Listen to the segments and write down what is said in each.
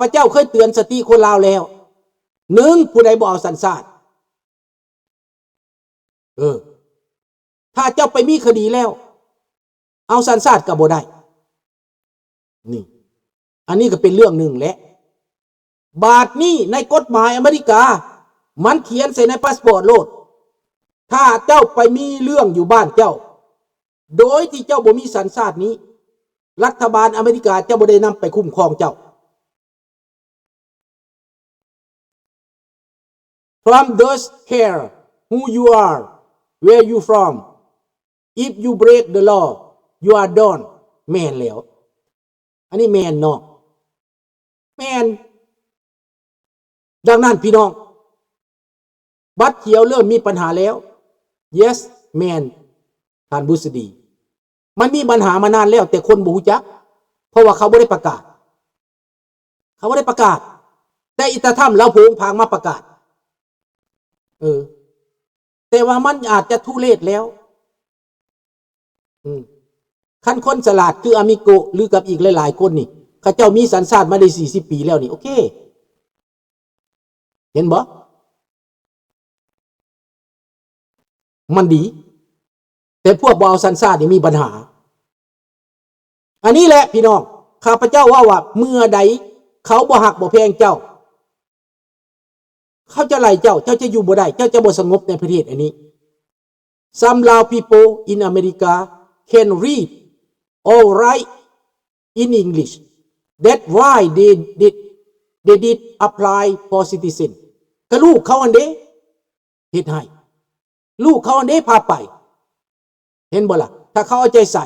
ພະເຈົ້າເຄີຍເຕືອນສະຕິຄົນລາວແລ້ວ. ໜຶ່ງ, ຜູ້ໃດບໍ່ເອົາສັນຊາດ, ເອີ ຖ້າເຈົ້າໄປມີຄະດີແລ້ວ ເອົາສັນຊາດກໍບໍ່ໄດ້. ນີ້ ອັນນີ້ກໍເປັນເລື່ອງໜຶ່ງແຫຼະ. ບາດນີ້ໃນກົດໝາຍອາເມລິກາ ມັນຂຽນໃສ່ໃນພາສປອດໂລດ, ຖ້າເຈົ້າໄປມີເລື່ອງຢູ່ບ້ານເຈົ້າ ໂດຍທີ່ເຈົ້າບໍ່ມີສັນຊາດນີ້, ລັດຖະບານອາເມລິກາຈະບໍ່ໄດ້ນຳໄປຄຸ້ມຄອງເຈົ້າ. From does care who you are, where you from. If you break the law, you are done. ແມ່ນແລ້ວ. ອັນນີ້ແມ່ນເນາະ. ແມ່ນ. ດັ່ງນັ້ນພີ່ນ້ອງ, ບັດຂຽວເລີ່ມມີບັນຫາແລ້ວ. Yes, ແມ່ນ, ທ່ານບຸດສະດີ. ມັນມີບັນຫາມານານແລ້ວ, ແຕ່ຄົນບໍ່ຮູ້ຈັກ, ເພາະວ່າເຂົາບໍ່ໄດ້ປະກາດ. ເຂົາບໍ່ໄດ້ປະກາດ, ແຕ່ອີຕາທຳລາວໂຜງຜາງມາປະກາດ. ເອີ ແຕ່ວ່າມັນອາດຈະ too late ແລ້ວ. ອືມ ຄັນຄົນສະຫຼາດຄືອາມິໂກະ ຫຼື ກັບອີກຫຼາຍໆຄົນນີ້, ເຂົາເຈົ້າມີສັນຊາດມາໄດ້ສີ່ສິບປີແລ້ວນີ້, ໂອເຄ. ເຫັນບໍ່? ມັນດີ, ແຕ່ພວກບໍ່ເອົາສັນຊາດນີ້ມີບັນຫາ. ອັນນີ້ແຫຼະພີ່ນ້ອງ, ຂ້າພະເຈົ້າເວົ້າວ່າ ເມື່ອໃດເຂົາບໍ່ຮັກບໍ່ແພງເຈົ້າ, ເຂົາຈະໄລ່ເຈົ້າ, ເຈົ້າຈະຢູ່ບໍ່ໄດ້, ເຈົ້າຈະບໍ່ສະຫງົບໃນປະເທດອັນນີ້. Some Lao people in America can read or write in English. That's why they did, they did apply for citizen. ກໍລູກເຂົາຫັ້ນເດ້ເຮັດໃຫ້, ລູກເຂົາຫັ້ນເດ້ພາໄປ. ເຫັນບໍ່ລະ? ຖ້າເຂົາເອົາໃຈໃສ່.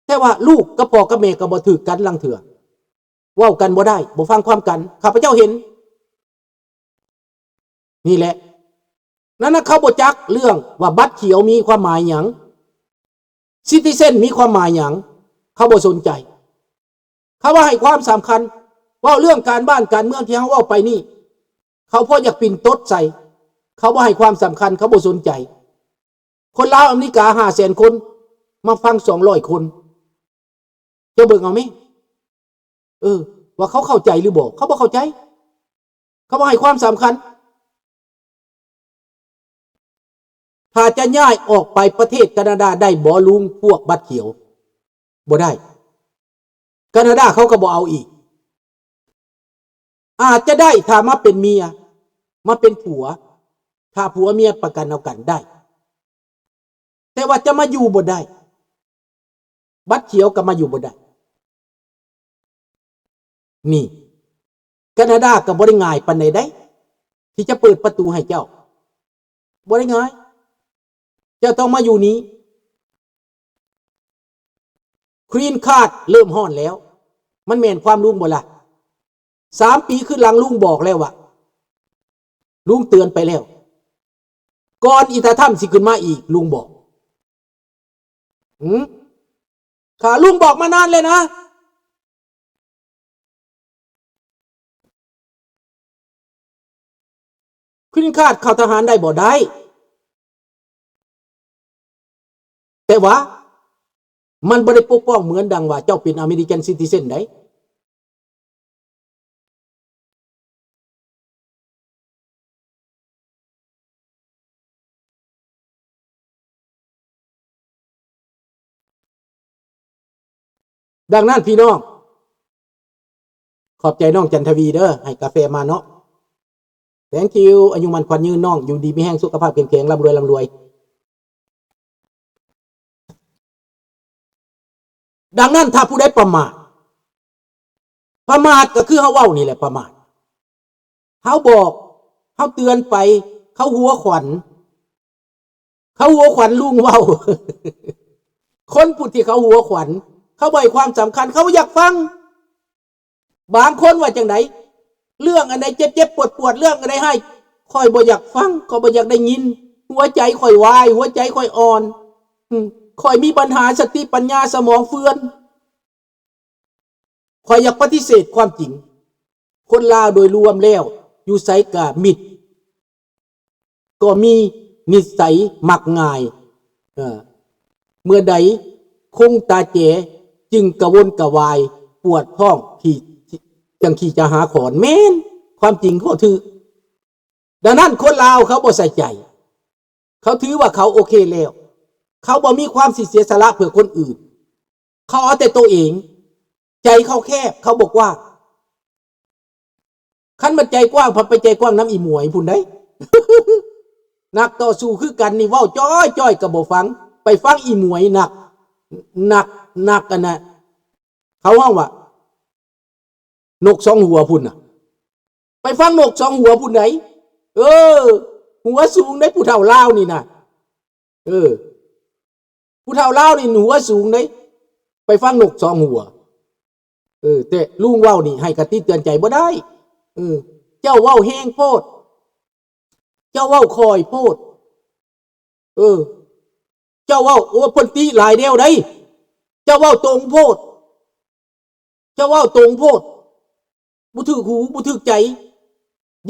ແຕ່ວ່າລູກກັບພໍ່ກັບແມ່ກໍບໍ່ຖືກກັນລາງເທື່ອ, ເວົ້າກັນບໍ່ໄດ້, ບໍ່ຟັງຄວາມກັນ. ຂ້າພະເຈົ້າເຫັນ. ນີ້ແຫຼະ, ນັ້ນນະ ເຂົາບໍ່ຈັກເລື່ອງວ່າບັດຂຽວມີຄວາມໝາຍຫຍັງ, ຊິຕິເຊັນມີຄວາມໝາຍຫຍັງ, ເຂົາບໍ່ສົນໃຈ. ເຂົາບໍ່ໃຫ້ຄວາມສຳຄັນ. ເວົ້າເລື່ອງການບ້ານການເມືອງທີ່ເຮົາເວົ້າໄປນີ້, ເຂົາພໍຢາກປິ່ນຕົດໃສ່, ເຂົາບໍ່ໃຫ້ຄວາມສຳຄັນ, ເຂົາບໍ່ສົນໃຈ. ຄົນລາວອາເມລິກາຫ້າແສນຄົນ, ມາຟັງສອງຮ້ອຍຄົນ. ເຈົ້າເບິ່ງເອົາແມ, ເອີ, ວ່າເຂົາເຂົ້າໃຈຫຼືບໍ່? ເຂົາບໍ່ເຂົ້າໃຈ, ເຂົາບໍ່ໃຫ້ຄວາມສຳຄັນ. ຖ້າຈະຍ້າຍອອກໄປປະເທດການາດາໄດ້ບໍ່ລຸງ ພວກບັດຂຽວ? ບໍ່ໄດ້. ການາດາເຂົາກໍບໍ່ເອົາອີກ. ອາດຈະໄດ້ຖ້າມາເປັນເມຍ, ມາເປັນຜົວ, ຖ້າຜົວເມຍປະກັນເອົາກັນໄດ້, ແຕ່ວ່າຈະມາຢູ່ບໍ່ໄດ້, ບັດຂຽວກໍມາຢູ່ບໍ່ໄດ້. ນີ້ ການາດາກໍບໍ່ໄດ້ງ່າຍປານໃດເດ້ ທີ່ຈະເປີດປະຕູໃຫ້ເຈົ້າ, ບໍ່ໄດ້ງ່າຍ. ເຈົ້າຕ້ອງມາຢູ່ນີ້. Green Card ເລີ່ມຮ້ອນແລ້ວ. ມັນແມ່ນຄວາມລຸງບໍ່ລະ? ສາມປີຄືນຫຼັງ ລຸງບອກແລ້ວວ່າ, ລຸງເຕືອນໄປແລ້ວ. ກ່ອນອີຕາທຳຊິຂຶ້ນມາອີກ, ລຸງບອກ. ຫື? ຂ້າລຸງບອກມານານແລ້ວນະ. Green Card ເຂົ້າທະຫານໄດ້ບໍ່? ໄດ້. ແຕ່ວ່າມັນບໍ່ໄດ້ປົກປ້ອງເໝືອນດັ່ງວ່າເຈົ້າເປັນ American citizen ໃດ. ດັ່ງນັ້ນພີ່ນ້ອງ, ຂອບໃຈນ້ອງຈັນທະວີເດີ້ ໃຫ້ກາແຟມາເນາະ. Thank you. ອາຍຸໝັ້ນຂວັນຍືນນ້ອງ, ຢູ່ດີມີແຮງ, ສຸຂະພາບເຂັ້ມແຂງ, ລ່ຳລວຍ, ລ່ຳລວຍ. ດັ່ງນັ້ນ ຖ້າຜູ້ໃດປະໝາດ, ປະໝາດກໍຄືເຮົາເວົ້ານີ້ແຫຼະ, ປະໝາດ. ເຮົາບອກ, ເຮົາເຕືອນໄປ, ເຂົາຫົວຂວັນ, ເຂົາຫົວຂວັນ, ລຸງເວົ້າ. ຄົນຜູ້ທີ່ເຂົາຫົວຂວັນ, ເຂົາບໍ່ໃຫ້ຄວາມສຳຄັນ, ເຂົາບໍ່ຢາກຟັງ. ບາງຄົນວ່າຈັ່ງໃດ? ເລື່ອງອັນໃດເຈັບໆປວດໆ, ເລື່ອງອັນໃດຮ້າຍ, ຂ້ອຍບໍ່ຢາກຟັງ, ຂ້ອຍບໍ່ຢາກໄດ້ຍິນ. ຫົວໃຈຂ້ອຍວາຍ, ຫົວໃຈຂ້ອຍອ່ອນ. ອືມ, ຂ້ອຍມີບັນຫາສະຕິປັນຍາສະໝອງເຟືອນ. ຂ້ອຍຢາກປະຕິເສດຄວາມຈິງ. ຄົນລາວໂດຍລວມແລ້ວ ຢູ່ໃສກະມິດ, ກໍມີນິໄສມັກງ່າຍ. ເອີ, ເມື່ອໃດຄົງຕາແຈ ຈຶ່ງກະວົນກະວາຍ, ປວດທ້ອງທີ່ ຈັ່ງຂີ້ຈະຫາຂອນ. ແມ່ນ, ຄວາມຈິງກໍຖືກ. ດັ່ງນັ້ນຄົນລາວເຂົາບໍ່ໃສ່ໃຈ, ເຂົາຖືວ່າເຂົາໂອເຄແລ້ວ, ເຂົາບໍ່ມີຄວາມຊິເສຍສະຫຼະເພື່ອຄົນອື່ນ, ເຂົາເອົາແຕ່ໂຕເອງ, ໃຈເຂົາແຄບ, ເຂົາບໍ່ກວ້າງ. ຄັນມັນໃຈກວ້າງ ພັດໄປໃຈກວ້າງນຳອີໝວຍພຸ້ນໃດ໋. ນັກຕໍ່ສູ້ຄືກັນນີ້ ເວົ້າຈ້ອຍໆກໍບໍ່ຟັງ, ໄປຟັງອີໝວຍ ນັກ ນັກ ນັກອັນນະ ເຂົາຮ້ອງວ່າ ນົກສອງຫົວພຸ້ນນະ, ໄປຟັງນົກສອງຫົວພຸ້ນໃດ໋. ເອີ ຫົວສູງໃດ໋ ຜູ້ເຖົ້າລາວນີ້ນະ. ເອີ ຜູ້ເຖົ້າລາວນີ້ຫົວສູງເດ້, ໄປຟັງນົກສອງຫົວ. ເອີ ແຕ່ລຸງເວົ້ານີ້ໃຫ້ຄະຕິເຕືອນໃຈບໍ່ໄດ້. ເອີ ເຈົ້າເວົ້າແຮງໂພດ, ເຈົ້າເວົ້າຄ່ອຍໂພດ. ເອີ ເຈົ້າເວົ້າ ໂອ້ ເພິ່ນຕິຫຼາຍແນວໃດ໋, ເຈົ້າເວົ້າຕົງໂພດ. ເຈົ້າເວົ້າຕົງໂພດ, ບໍ່ຖືກຫູ ບໍ່ຖືກໃຈ,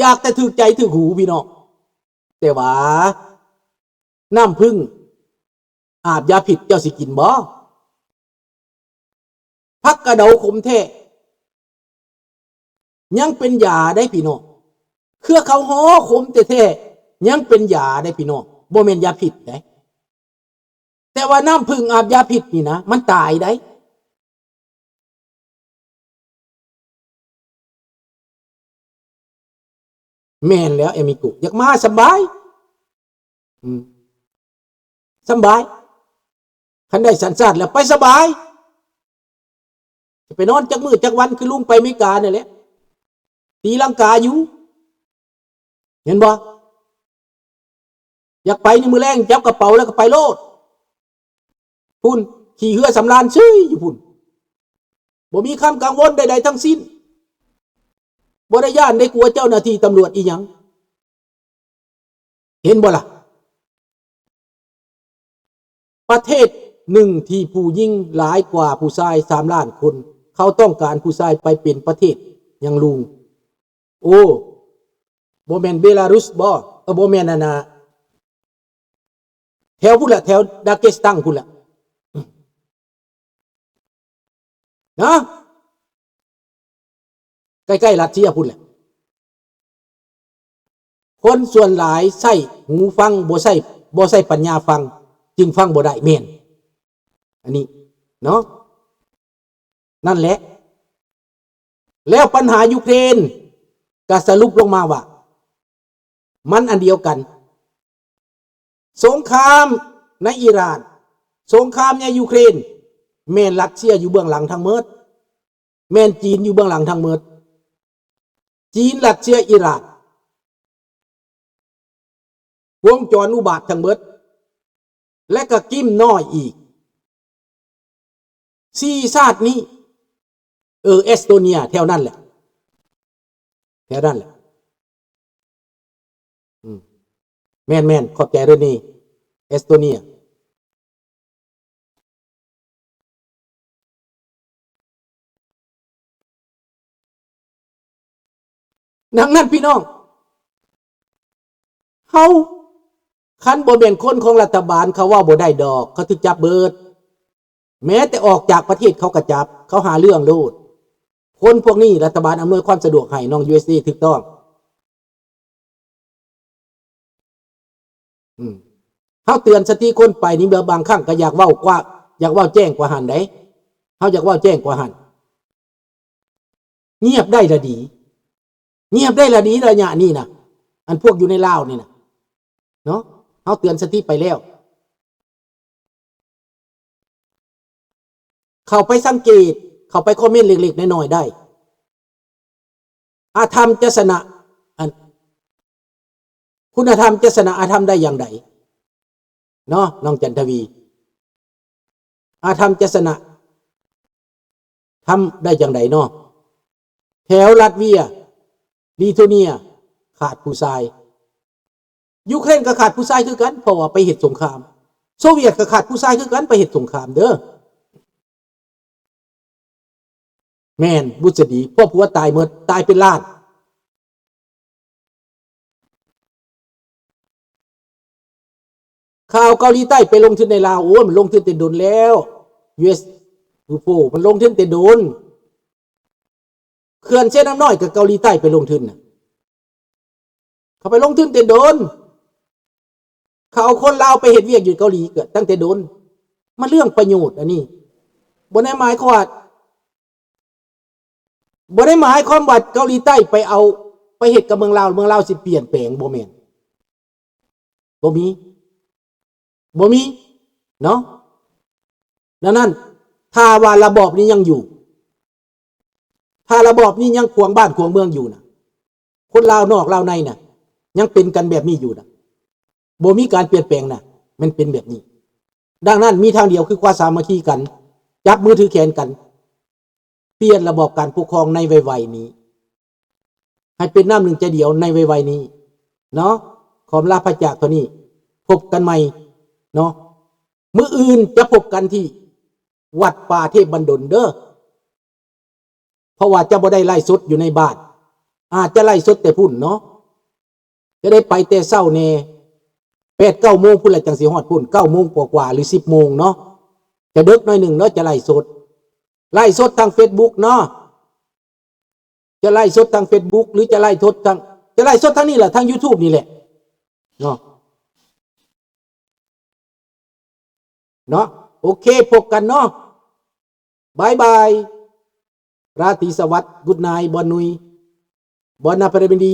ຢາກແຕ່ຖືກໃຈຖືກຫູພີ່ນ້ອງ. ແຕ່ວ່ານ້ຳຜຶ້ງອາບຢາພິດ ເຈົ້າຊິກິນບໍ່? ຜັກກະເດົາຂົມແທ້ ຍັງເປັນຢາໄດ໋ພີ່ນ້ອງ, ເຄືອເຂົາຫໍ່ຂົມແທ້ໆ ຍັງເປັນຢາໄດ໋ພີ່ນ້ອງ, ບໍ່ແມ່ນຢາພິດໃດ໋. ແຕ່ວ່ານ້ຳຜຶ້ງອາບຢາພິດນີ້ນະ ມັນຕາຍໄດ໋. ແມ່ນແລ້ວ ເອມິໂກະ ຢາກມາສຳບາຍ. ອືມ ສຳບາຍ, ຄັນໄດ້ສັນຊາດແລ້ວໄປສະບາຍ. ຈະໄປນອນຈັກມື້ຈັກວັນ ຄືລຸງໄປອາເມລິການັ້ນແຫຼະ, ຕີລັງກາຢູ່. ເຫັນບໍ່? ຢາກໄປນີ້ ມື້ແລງຈັບກະເປົາແລ້ວກໍໄປໂລດ. ພຸ້ນ ຂີ່ເຮືອສຳລານເຊີຍຢູ່ພຸ້ນ, ບໍ່ມີຄວາມກັງວົນໃດໆທັງສິ້ນ, ບໍ່ໄດ້ຢ້ານໄດ້ກົວເຈົ້າໜ້າທີ່ຕຳຫຼວດອີ່ຫຍັງ. ເຫັນບໍ່ລະ? ປະເທດໜຶ່ງທີ່ຜູ້ຍິງຫຼາຍກວ່າຜູ້ຊາຍສາມລ້ານຄົນ, ເຂົາຕ້ອງການຜູ້ຊາຍໄປເປັນປະເທດຫຍັງລຸງ? ໂອ້ ບໍ່ແມ່ນເບລາຣຸສບໍ? ເອີ ບໍ່ແມ່ນ ອັນນ່າ ແຖວພຸ້ນລະ ແຖວດາເກສຕັງພຸ້ນລະ ນະ, ໃກ້ໆລັດເຊຍພຸ້ນແຫຼະ. ຄົນສ່ວນຫຼາຍໃຊ້ຫູຟັງ ບໍ່ໃຊ້ ບໍ່ໃຊ້ປັນຍາຟັງ ຈຶ່ງຟັງບໍ່ໄດ້. ແມ່ນ ອັນນີ້ເນາະ. ນັ້ນແຫຼະ. ແລ້ວປັນຫາຢູເຄຣນກໍສະຫຼຸບລົງມາວ່າ ມັນອັນດຽວກັນ. ສົງຄາມໃນອີຣານ, ສົງຄາມໃນຢູເຄຣນ, ແມ່ນຣັດເຊຍຢູ່ເບື້ອງຫຼັງທັງໝົດ, ແມ່ນຈີນຢູ່ເບື້ອງຫຼັງທັງໝົດ. ຈີນ, ຣັດເຊຍ, ອີຣານ. ວົງຈອນອຸບາດທັງເບິດ ແລະກະກິມນ້ອຍອີກ. ສີ່ຊາດນີ້ ເອີ ເອສໂຕເນຍ ແຖວນັ້ນແຫຼະ ແຖວນັ້ນແຫຼະ. ອືມ ແມ່ນໆ ຂອບໃຈເຣນີ. ເອສໂຕເນຍ. ດັ່ງນັ້ນພີ່ນ້ອງ ເຮົາ ຄັນບໍ່ແມ່ນຄົນຂອງລັດຖະບານ ເຂົາເວົ້າບໍ່ໄດ້ດອກ, ເຂົາຖືກຈັບເບິດ. ແມ້ແຕ່ອອກຈາກປະເທດເຂົາກໍຈັບ, ເຂົາຫາເລື່ອງໂລດ. ຄົນພວກນີ້ລັດຖະບານອຳນວຍຄວາມສະດວກໃຫ້ ນ້ອງ ຢູເອສເອ ຖືກຕ້ອງ. ອືມ ເຮົາເຕືອນສະຕິຄົນໄປນີ້ ບາງຄັ້ງກໍຢາກເວົ້າກວ່າ ຢາກເວົ້າແຈ້ງກວ່າຫັ້ນໃດ໋, ເຮົາຢາກເວົ້າແຈ້ງກວ່າຫັ້ນ. ງຽບໄດ້ລະດີ, ງຽບໄດ້ລະດີ ໄລຍະນີ້ນະ, ອັນພວກຢູ່ໃນລາວນີ້ນະ ເນາະ, ເຮົາເຕືອນສະຕິໄປແລ້ວ. ເຂົ້າໄປສັງເກດ, ເຂົ້າໄປຄອມເມັນເລັກໆນ້ອຍໆໄດ້. ອະທຳຈະຊະນະ ອັນ ຄຸນນະທຳຈະຊະນະອະທຳໄດ້ຢ່າງໃດ ເນາະ ນ້ອງຈັນທະວີ? ອະທຳຈະຊະນະທຳໄດ້ຈັ່ງໃດເນາະ? ແຖວລັດເວຍ, ລິໂທເນຍ ຂາດຜູ້ຊາຍ. ຢູເຄຣນກໍຂາດຜູ້ຊາຍຄືກັນ ເພາະວ່າໄປເຮັດສົງຄາມ. ໂຊວຽດກໍຂາດຜູ້ຊາຍຄືກັນ ໄປເຮັດສົງຄາມເດີ້. ແມ່ນ ບຸດສະດີ ພວກຜົວຕາຍໝົດ ຕາຍເປັນລ້ານ. ຂ່າວເກົາຫຼີໃຕ້ໄປລົງທຶນໃນລາວ ໂອ້ຍ ມັນລົງທຶນແຕ່ດົນແລ້ວ. ຢູເອສ ຢູໂຟ ມັນລົງທຶນແຕ່ດົນ. ເຂື່ອນເຊນ້ຳນ້ອຍ ກໍເກົາຫຼີໃຕ້ໄປລົງທຶນນະ ເຂົາໄປລົງທຶນແຕ່ດົນ ເຂົາເອົາຄົນລາວໄປເຮັດວຽກຢູ່ເກົາຫຼີກໍຕັ້ງແຕ່ດົນ ມາເລື່ອງປະໂຫຍດອັນນີ້ ບໍ່ໄດ້ໝາຍຄວາມວ່າ ບໍ່ໄດ້ໝາຍຄວາມວ່າເກົາຫຼີໃຕ້ໄປເອົາ ໄປເຮັດກັບເມືອງລາວ ເມືອງລາວຊິປ່ຽນແປງ ບໍ່ແມ່ນ ບໍ່ມີ ບໍ່ມີເນາະ. ດັ່ງນັ້ນ ຖ້າວ່າລະບອບນີ້ຍັງຢູ່ ຖ້າລະບອບນີ້ຍັງຂວາງບ້ານຂວາງເມືອງຢູ່ນະ ຄົນລາວນອກລາວໃນນະ ຍັງເປັນກັນແບບນີ້ຢູ່ນະ ບໍ່ມີການປ່ຽນແປງນະ ມັນເປັນແບບນີ້. ດັ່ງນັ້ນ ມີທາງດຽວຄືຄວາມສາມັກຄີກັນ ຈັບມືຖືແຂນກັນ ປ່ຽນລະບອບການປົກຄອງໃນໄວໆນີ້ ໃຫ້ເປັນນ້ຳໜຶ່ງໃຈດຽວໃນໄວໆນີ້ເນາະ. ຂໍລາພະຈາກເທົ່ານີ້ ພົບກັນໃໝ່ເນາະ. ມື້ອື່ນຈະພົບກັນທີ່ວັດປ່າເທບບັນດົນເດີ້ ເພາະວ່າຈະບໍ່ໄດ້ໄລຟ໌ສົດຢູ່ໃນບ້ານ ອາດຈະໄລຟ໌ສົດແຕ່ພຸ້ນເນາະ ຈະໄດ້ໄປແຕ່ເຊົ້າແດ່ ແປດເກົ້າໂມງພຸ້ນລະ ຈັ່ງຊິຮອດພຸ້ນ ເກົ້າໂມງກວ່າໆ ຫຼື ສິບໂມງເນາະ ຈະເດິກໜ້ອຍໜຶ່ງເນາະ ຈະໄລຟ໌ສົດ ໄລຟ໌ສົດທາງເຟສບຸກເນາະ ຈະໄລຟ໌ສົດທາງເຟສບຸກ ຫຼື ຈະໄລຟ໌ສົດທາງ ຈະໄລຟ໌ສົດທາງນີ້ແຫຼະ ທາງຢູທູບນີ້ແຫຼະເນາະ ເນາະ. ໂອເຄ ພົບກັນເນາະ ບາຍບາຍ ລາຕີສະຫວັດ Good night ບອນນຸຍ Bon après-midi.